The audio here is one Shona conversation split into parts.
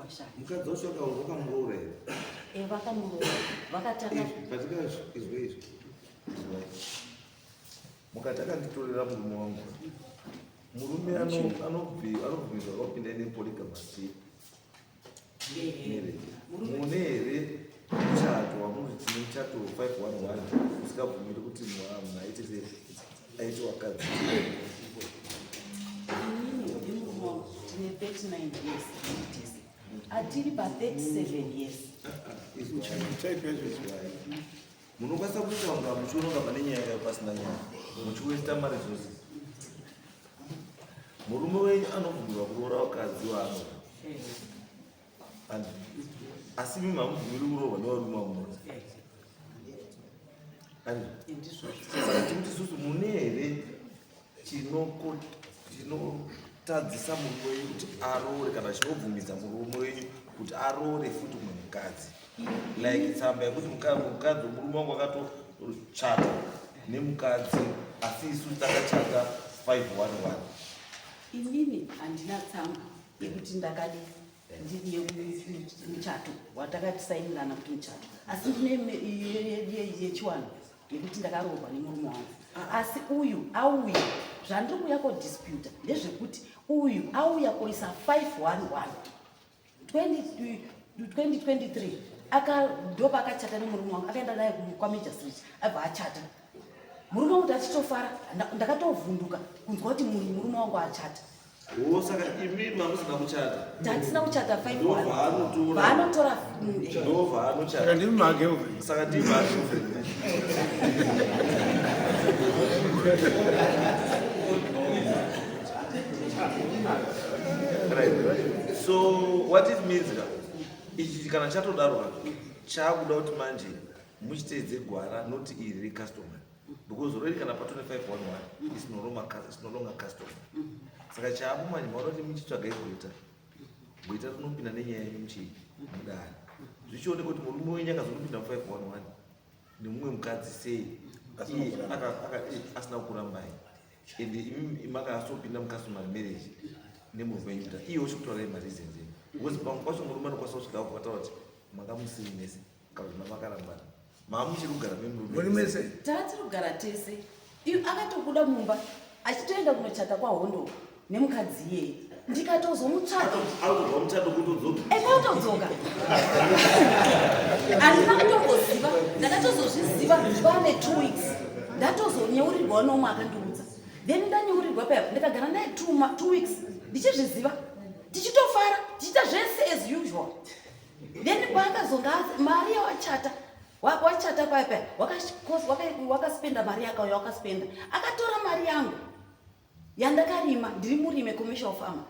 kushanda. Mukadzi wacho wakamuroora here? Eh, vakamuroora. Vakatanga. Patika izwe izvi. Izwai. Mukati akanditorera murume wangu. Murume anobvumidzwa kupinda ine polygamous marriage. Mune here muchato wamunoti tine muchato 511 usingabvumiri kuti munhu aite se aite wakadzi? Inini nemurume wangu tine 39 years tese. Atiri pa 37 years. Izwai. Munokwanisa kuita kunga muchiona kunga pane nyaya yayo pasina nyaya, muchiwesta maresources. Murume wenyu anobvumirwa kuroora vakadzi waanoda. Asi imi hamubvumiri kuroorwa nevarume vamunoda. Saka tikuti isusu mune here chinotadzisa murume wenyu kuti aroore kana chinobvumidza murume wenyu kuti aroore futi umwe mukadzi, like tsamba yekuti mukadzi murume wangu akatochata nemukadzi asi isu takachata 511? Inini handina tsamba yekuti ndakadi ndiri muchato watakatisainirana kuti muchato, asi ndine yechiwano yekuti ndakaroorwa nemurume wangu. Asi uyu auya, zvandiri kuuya kodisputa ndezvekuti uyu auya koisa 511 2023, ndopaakachata nemurume wangu. Akaenda naye kwaMajor Street, abva achata. Murume wangu achitofara, ndakatovhunduka kunzwa kuti murume wangu achata. O, saka imi mamusina kuchata? Tatisina kuchata. Ndobvaanotora. Vaanotora. Ndobvaanochata. Saka ndimi magirlfriend? Saka ndimi magirlfriend. Right, so what it means ka, ichi kana chatodaro ka, chaakuda kuti manje muchiteedze gwara, not iri recustomary, because already kana patone 511 is no longer customary. Saka chaapo manje maona kuti muchitsvaga igweta, gweta rinopinda nenyaya yenyu muchii mudare, zvichioneka kuti murume wenyu akazonopinda mu511 nemumwe mukadzi sei iye asina kukurambai, ende imi makasopinda mucustomary marriage nemurume wenyu kuti iye uchikutaurai mareasons enyu, because pamwe pacho murume anokwanisa kusvika akubata kuti manga musiri mese kana kuti mamakarambana, maamuchiri kugara Muri nemurume. mese? Tatiri kugara tese. Iyo akatobuda mumba achitoenda kunochata kwaHondo nemukadzi iyeye, ndikatozomutsvaga. Arikubva muchato kutodzoka? Ekotodzoka. Handina kutomboziva, ndakatozozviziva pane 2 weeks, ndatozonyeurirwawo nomwe akandiudza. Then ndanyeurirwa paya, ndikagara naye 2 weeks ndichizviziva, tichitofara, tichiita zvese as usual. Then paakazonga mari yawachata, wachata paya paya, wakaspenda mari yakauya, wakaspenda, akatora mari yangu yandakarima. Ndiri murime, commercial farmer.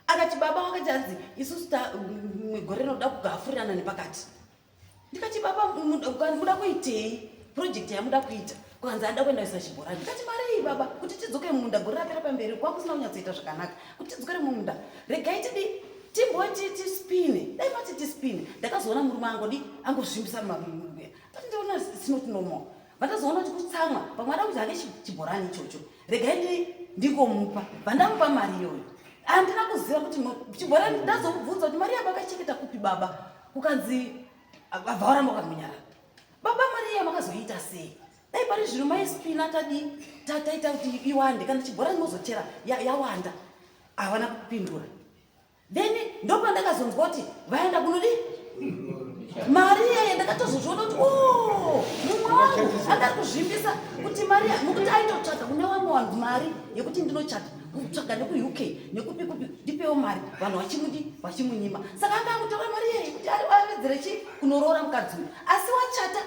Akati baba wakati hanzi isusu gore rinoda kugafurirana nepakati. Ndikati baba, muda kuitei? Project yamuda kuita? Kwanzi anoda kuenda kuisa chibhorani. Ndikati mari iyi baba, kuti tidzoke mumunda, gore rapera pamberi kwakusina kunyatsoita zvakanaka, kuti tidzokere mumunda, regai tidi timboti tispine. Dai mati tispine. Ndakazoona murume angodi angozvimbisa, tati ndiona it's not normal. Vandazoona kuti kutsamwa, pamwe ada kuti hake chibhorani ichocho, regai ndingomupa. Vandamupa mari iyoyo, handina kuziva kuti chibhorani. Ndazomubvunza kuti mari yabo akachengeta kupi baba, kukanzi abva waramba ukamunyarara. Baba, mari iya makazoita sei? Dai pari zvino maispina, tadi taita kuti iwande, kana chibhorani mozochera yawanda. Havana kupindura. Then ndopandakazonzwa kuti vaenda kunodi mari iyeye. Ndakatozozviona kuti o, mumwe wangu angari kuzvimbisa kuti mari, nokuti aitotsvaga kune vamwe vanhu mari yekuti ndinochata, kutsvaga nekuUK nekupi kupi, ndipewo mari, vanhu vachimudi vachimunyima. Saka anga akutora mari iyeye kuti awedzere chi kunoroora mukadzi uyu. Asi wachata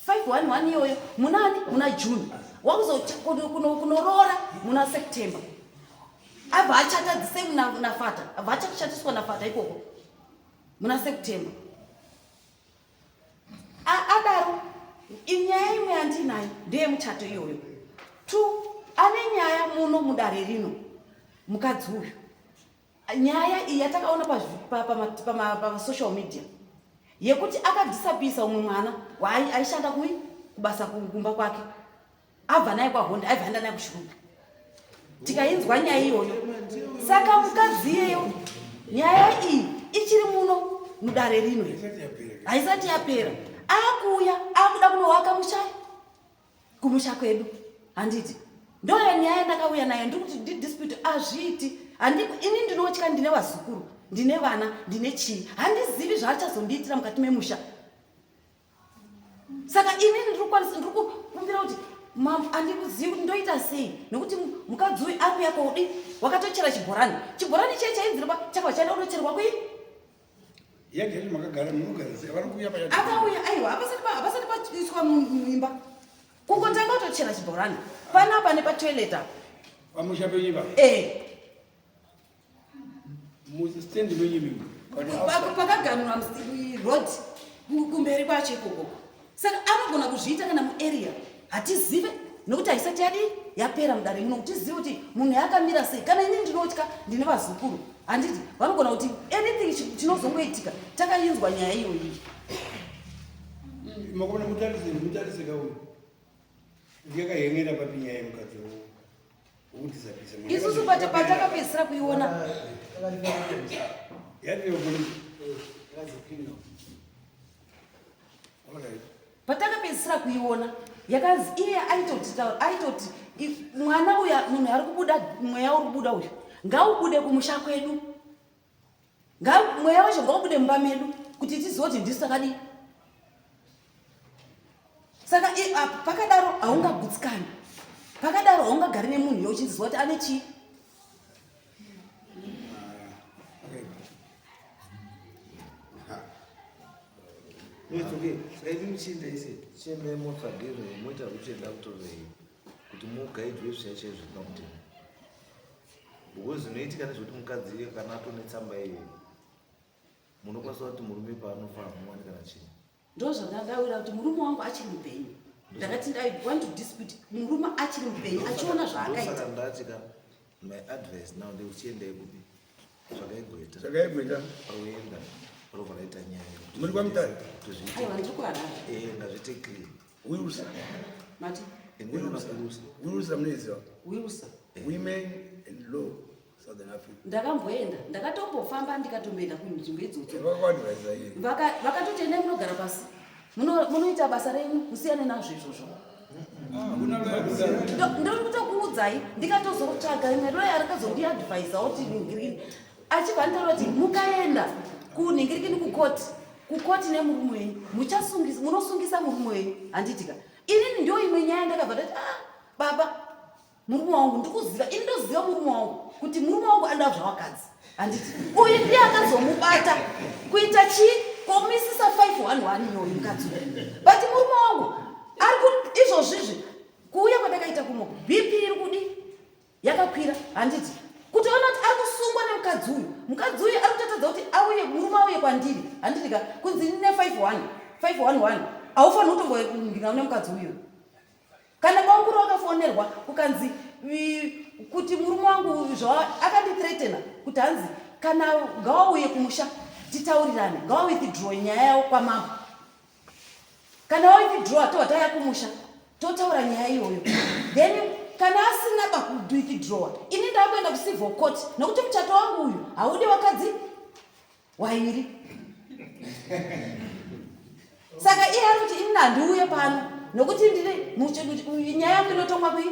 511 iyoyo munani? Muna June. Wakuzokunoroora muna September, abva achata the same nafata, abva achatishatiswa nafata ikoko muna September. Adaro, inyaya imwe yandinayo ndeyemuchato iyoyo. Two, ane nyaya muno mudare rino mukadzi uyu. Nyaya iyi yatakaona pasocial media yekuti akadisapisa umwe mwana aishanda kui kubasa kumba kwake, abva naye kwaHonda, aibva aenda naye kuShurugwi. Tikainzwa nyaya iyoyo. Saka mukadzi iyeyo, nyaya iyi ichiri muno. Mudare rino haisati yapera. Akuuya akuda kunowaka musha kumusha kwedu, handiti? Ndoya nyaya yandakauya nayo. Ndiri kuti ndidispute, azviiti. Ini ndinotya, ndine vazukuru, ndine vana, ndine chii, handizivi zvaachazondiitira mukati memusha. Saka inini ndiri kukumbira kuti mambo, handikuzivi kuti ndoita sei, nekuti mukadzi uyu ari kuya koudi wakatochera chibhorani. Chibhorani chiye chainzirwa chakabva chaenda kunocherwa kui. Yagari makagara, munogara sei? Vari kuuya paya. Akauya, aiwa, hapasati paiswa muimba, kungotanga kutochera chibhorani panapa nepatoilet apa. Pamusha penyu pa? Eh. Mustendi menyu mimi? Pakaganurwa road kumberi kwacho ikoko. Saka anogona kuzviita kana muarea, hatizive, nekuti haisati yadii yapera mudare muno kuti tizive kuti munhu yakamira sei. Kana ini ndinotya, ndine vazukuru, handiti? Vanogona kuti anything chinozongoitika. Takainzwa nyaya iyoyi. Makona mutarise, mutarise kauyu yakahengera papi nyaya yemukadzi wokudisapisa? Isusu patakapedzisira kuiona Yatiyo polisi. Alright. Patakapedzisira kuiona, yakanzi iye aitoti mwana uya, munhu ari kubuda, mweya uri kubuda uyu ngaubude kumusha kwedu. Mweya wacho ngaubude mumba medu kuti tizive kuti ndisu takadii. Saka pakadaro haungagutsikani, pakadaro haungagari nemunhu iye uchiziva kuti ane chii. No, it's okay. Saka imi muchienda ise, chiendai motsvage moita ruchienda kutorei kuti mugaidwe zvichai chaizvo zvisina kutema, because zvinoitika ndezvekuti mukadzi kana atone tsamba iyoyo, munokwanisa kuti murume paanofa hamuwani kana chii. Ndo zvandandawira kuti murume wangu achiri mupenyu. Ndakati I want to dispute murume achiri mupenyu, achiona zvaakaita. Ndosaka ndati ka, my advice now ndekuti chiendai kupi, tsvakai gweta. Tsvakai gweta. Roenda robva raita nyaya yekuti Muri kwaMutare? kuti zviite. Aiwa, ndiri kuHarare. Ngazviite clear. Wilsa. Mati? Endai kuna Wilsa. Wilsa munoiziva? Wilsa. Women and Law Southern Africa. Ndakamboenda, ndakatombofamba, ndikatomboenda kunzvimbo idzodzo. Vakakuadvisa iye? Vakatoti endai munogara pasi, munoita basa renyu, musiyane nazvo izvozvo. Ndiri kutokuudzai, ndikatozotsvaga imwe loya rakazondiadvisa kuti ningirikini, achibva anditaura kuti mukaenda kunhingirikini kukoti nemurume wenyu, munosungisa murume wenyu, handitika? Inini ndio imwe nyaya ndakabva ndati, ah, baba, murume wangu ndikuziva ini, ndoziva murume wangu kuti murume wangu anoda zvavakadzi, handiti? Uyu ndiye akazomubata kuita chii, komisisa 511 iyoyu mukadzi uyu. But murume wangu ari izvozvizvi kuuya kwandakaita kuno, BP iri kudi yakakwira, handiti? Kutoona kuti ari kusungwa nemukadzi uyu, mukadzi uyu ari kutatadza kuti auye, murume auye kwandiri, handiti ka? Kunzi ndine 51 511, haufaniri kutombondinga nemukadzi uyu. Kana banguru wakafonerwa kukanzi kuti murume wangu zva akandithreatena kuti hanzi kana ngawauye kumusha titaurirane, ngawawithdraw nyaya yavo kwamambo. Kana wawithdraw, tobva tauya kumusha totaura nyaya iyoyo. Then kana asina bakuwithdrawa, ini ndakuenda kucivil court, nokuti muchato wangu uyu haudi wakadzi wairi. Saka iye ari kuti ini handiuye pano nokuti ndine nyaya yangu inotongwa kui.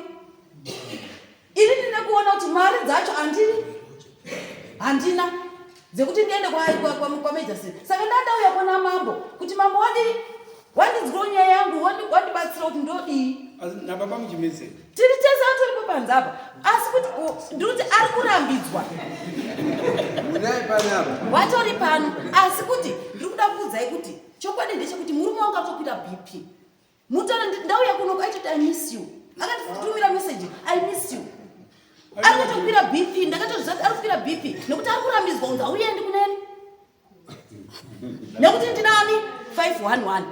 Ini ndine kuona kuti mari dzacho handini, handina dzekuti ndiende kwamagistrate. Saka ndandauya kwana mambo kuti mambo wadii, wandinzwirawo nyaya yangu, wandibatsira kuti ndodii. Asi nababa muchimese? Tiri tese, tiripo panze apa, asi kuti ndiri kuti ari kurambidzwa. Munai panapa? Watori pano, asi kuti ndiri kuda kuudzai kuti chokwadi ndechekuti murume wangu atokwira BP. Mutana ndauya kuno aitoti, "I miss you." Akatitumira message, "I miss you." Ari kutokwira BP. Ndakatoziva kuti ari kukwira BP nekuti ari kurambidzwa kunzi hauendi kuneni nekuti ndinani 511.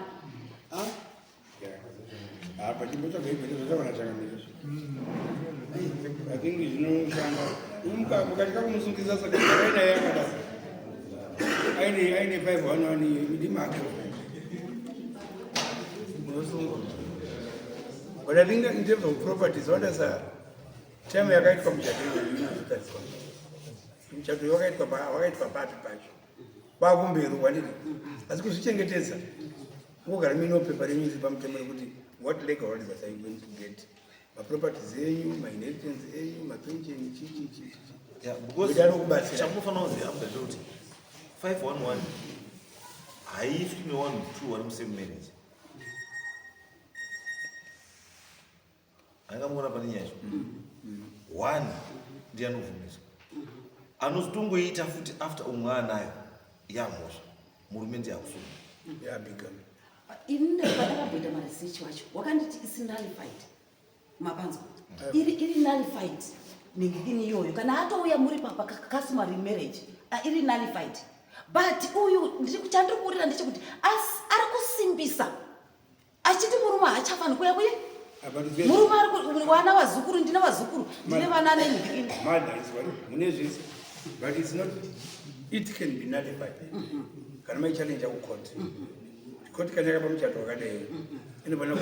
Apa chimbotsvaga igweta, zvataura chakamira. I think zvinoshanda. Mukatya kumusungisa, saka aina yakadai, aine 511 ndimake munosungwa. But I think in terms of properties, wandasa time yakaitwa muchato iyoyo inozotariswa, muchato wakaitwa papi pacho. Kwakumberi kwandiri. Asi kuzvichengetedza kungogara muine pepa renyu riri pamutemo rekuti what legal rights are you going to get? Maproperties enyu, mainheritance enyu, mapension, chi chi chi chi. Yeah, because Kuita nokubatsira. chamunofanira kuziva apa ndechekuti 511 haiitwi nevanhu two vari musame marriage. Angamuona pane nyaya yacho. One ndiye anobvumidzwa. Anozotongoita futi after umwe anayo yamhosva. Murume ndiye akusungwa. Yabika. Ini pandakamboita maresearch wacho wakanditi isi nullified. Mapanzwa. Iri nullified. Nengini iyoyo kana atouya muri papa customary marriage iri nullified. But uyu ndiri chandiri kuurira ndechekuti ari kusimbisa achiti murume haachafani kuya kuye. Murume ari wana vazukuru, ndine vazukuru, ndine vana nenhingini. Mother is what mune zvese, but it's not, it can be nullified. Kana mai challenge ku court. Court kana yakapa muchato wakadai inofanira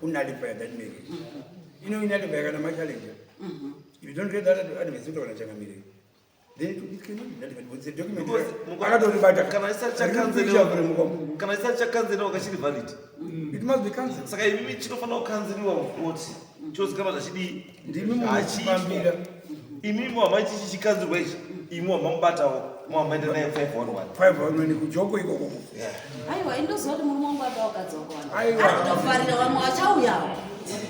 kunullify that marriage. Ino nullify kana ma challenge. If you don't get that advice kutoona changamire, then it cannot be nullified. But it's a document. Because Akatoribata. kana isati chakanzeliwa, kana isati chakanzeliwa kachiri valid. It must be cancelled. Saka imimi chinofanira kukanzeliwa kukoti chozikanwa zvachidii. Ndimi munofambira. Imimi wamaichichi chikanzirwa ichi, imi wamamubatawo mwamaenda naye 511. 511 kujoko ikoko. Aiwa, indoziva kuti murume wangu ada wakadzi wakawanda. Aiwa. Ari kutofarira vamwe vachauyawo.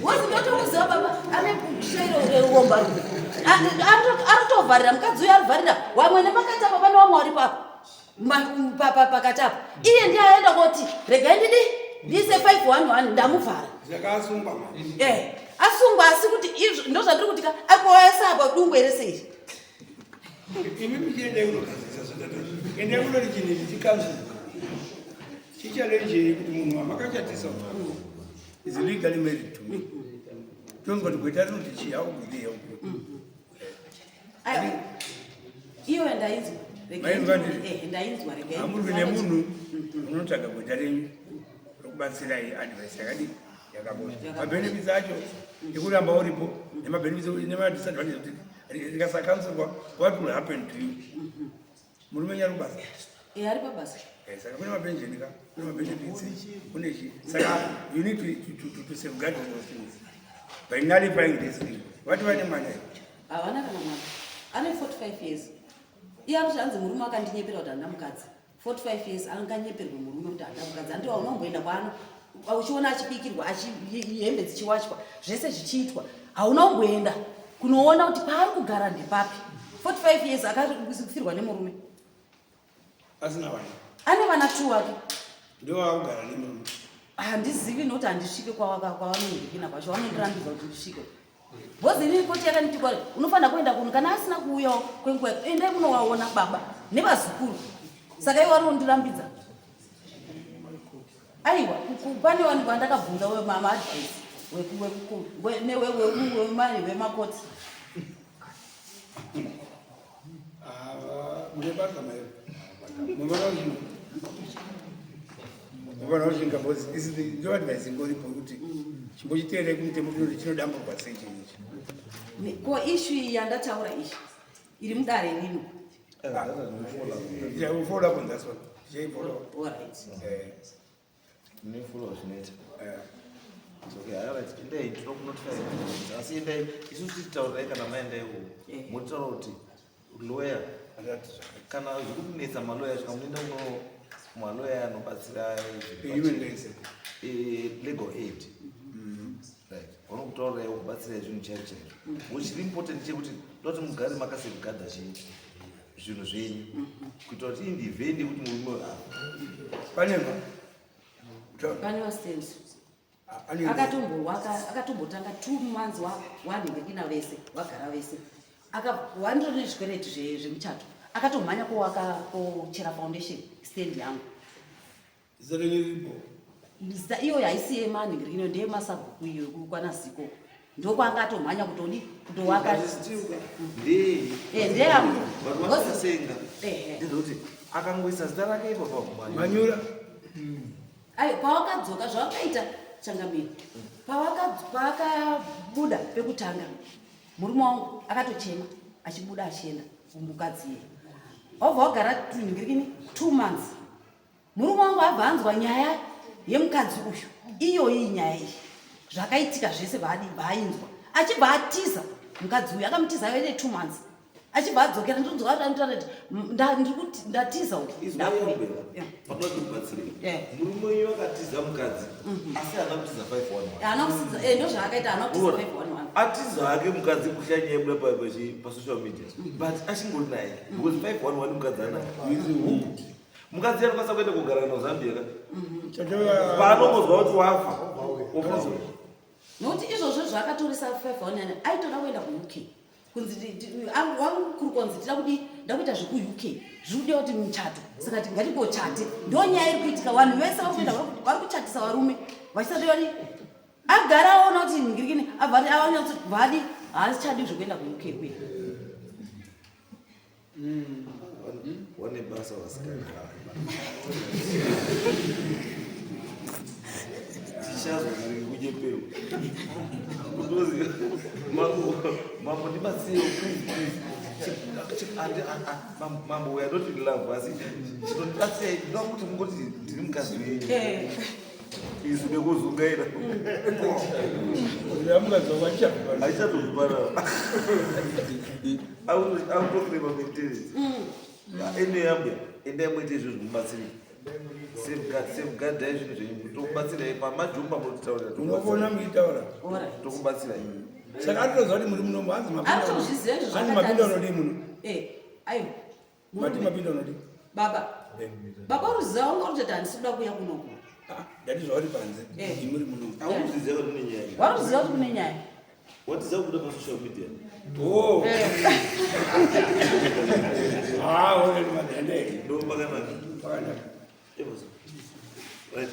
Wozi ndotomuziva baba ane shairo reuromba rume. Ari kutovharira mukadzi uyu arivharira vamwe nepakati apa pane vamwe varipo apa. Pakati apa. Iye ndiye aenda koti regai ndidi ndiise 511 ndamuvhara. Zvakasungwa manje. Asungwa asi kuti izvo ndozvandiri kuti ka akoesa apa dungwe rese iri. Imi muchienda kunogadzirisa zvatatu. Endai kunoti chinhu ichi chikanzurwa. Chichallenge kuti munhu wamakachatisa is legally married to me. Tonzwa kuti gweta rinoti chii, how do they help you? Aiwa. Iyo ndainzwa. Regai Mainzwa ndizvo? Ndainzwa regai. Hamurwi nemunhu, munotsvaga gweta renyu rokubatsirai advice yakadii yakakosha. Mabenefits acho ekuramba uripo nemabenefits nemadisadvantage kuti rikasakanzurwa, what will happen to you? Murume nyari kubasa. Ari pabasa. Saka kune mapension ka, kune mabenefits, kune chi. Saka you need to safeguard all those things by nullifying this thing. Vati vane mwana here? Havana kana mwana. Ane 45 years. Iye ari kuti hanzi murume akandinyepera kuti handina mukadzi. 45 years anganyeperwe murume kuti handina mukadzi. Handiwa unomboenda kwaano uchiona achibikirwa, hembe dzichiwachwa, zvese zvichiitwa. Hauna kumboenda kunoona kuti paari kugara ndepapi. 45 years akafirwa nemurume. Asina vana? Ane vana 2 wake. Ndo vakugara nemurume? Handizivi nokuti handisvike kwavanondikina kwacho, vanondirambidza kuti ndisvike. Bhozi inini koti yakanditi kwari unofanira kuenda kuno kana asina kuuyawo kwenguva yako, endai munovaona baba nevazukuru. Saka ivo vanondirambidza. Aiwa, pane vanhu vandakabvunza maadvice wemakoti. Mune basa mayo. Mumana mufana kushinga because isi ndo advice ingoripo kuti chimbochiteerei kumutemo tinoti chinodamburwa sei chinhu ichi. Ko issue iyi yandataura iyi iri mudare rino? Yeah, we'll follow up on that one. Tichaifollow up. All right. Munofollow zvinoita. Okay, alright, endai, tinokunotify. Asi endai, isusu tichitaurirai kana maendai uko. Motaura kuti lawyer kana zviri kunetsa maloya svika munoenda kuno maloya anobatsira Human rights. Legal aid. Right. Vanokutaurirai kubatsirai zvinhu chaizvo chaizvo. Which chiri important chekuti ndoti mugare makasafeguarda chii zvinhu zvenyu kuitira kuti in the event yekuti murume afa. Pane ma. Pane vastendi. Akatombotanga 2 months wanhingirikina vese vagara vese, wandiri nezvikwereti zvemuchato, akatomhanya kowaka kochera foundation stand yangu. Zita renyu riripo? Zita iyoyo haisi yemanhingirikino, ndeyemasabhuku iyo kwanaziko, ndokwanga atomhanya kutodi kutowaka. Ndee. Ndeyangu. Vanhu vakasenga. Ehe. Ndezvekuti akangoisa zita rake ipapo. Manyura. Ayo pawakadzoka zvawakaita changamire, paakabuda pekutanga murume wangu akatochema achibuda achienda kumukadzi iye. Wabva wagara ngirikini 2 months. Murume wangu abva anzwa nyaya yemukadzi uyu, iyoyi nyaya iyi, zvakaitika zvese, vaainzwa, achibva atiza mukadzi uyu. Akamutiza aine 2 months, achibva adzokera. Ndinonzwa anotaura kuti, "Ndiri kuti ndatiza uku." Ndakuya." Yeah. Panoda kubatsirei? Yeah. Murume uyu akatiza mukadzi, asi haana kutiza 511. Haana kusidza, ndo zvaakaita, haana kutiza 511. Atiza hake mukadzi, kushanya yebuda pasocial media, but achingori naye because 511 mukadzi anaye. Mukadzi anokwanisa kuenda kugara naZambia ka, paanongozwa kuti wafa, ofa. Nokuti izvozvo zvaakatoresa 511, aitoda kuenda kuUK, kunzi wangu kuri kunzi tida kudi ndakuita zvekuUK, zviri kudiwa kuti muchato, saka ti ngatingochate. Ndo nyaya iri kuitika, vanhu vese vari kuenda, vari kuchatisa varume vachisati vari agara aona kuti ngirikini, abva ati avanyatso vadi, haachadi zvekuenda kuUK kuya. Wane basa vasikana, tichazwa kunyepewa kutozi, "Mambo, mambo, ndibatsirewo, please, please." Mambo, we are not in love, asi chinondibatsirai, ndinoda kuti mungoti ndiri mukadzi wenyu. Isu nekuzungaira. Mukadzi wako achichabva. Aichatozvipara, autoclaima maintenance. Ene yambuya, endai muite izvozvo, mubatsirei, safeguardai zvinhu zvenyu, tokubatsirai pamajumba motitaurira. Unokuona muchitaura. Alright. Tokubatsirai. Saka atotoziva kuti muri munomu, hanzi Arikutozviziva izvo. hanzi mapinda unodii muno? Aiwa. Mati mapinda unodii? Baba, baba, uruziva wanga urikutoti handisi kuda kuuya kunoku. Ah, ndati zvauri panze. Imuri munomu. Auzviziva kuti kune nyaya. Waruziva kuti kune nyaya. Watiza kubuda pasocial media. Oh. Ah, ore madhende. Ndo pakanaka. Pakanaka. Right.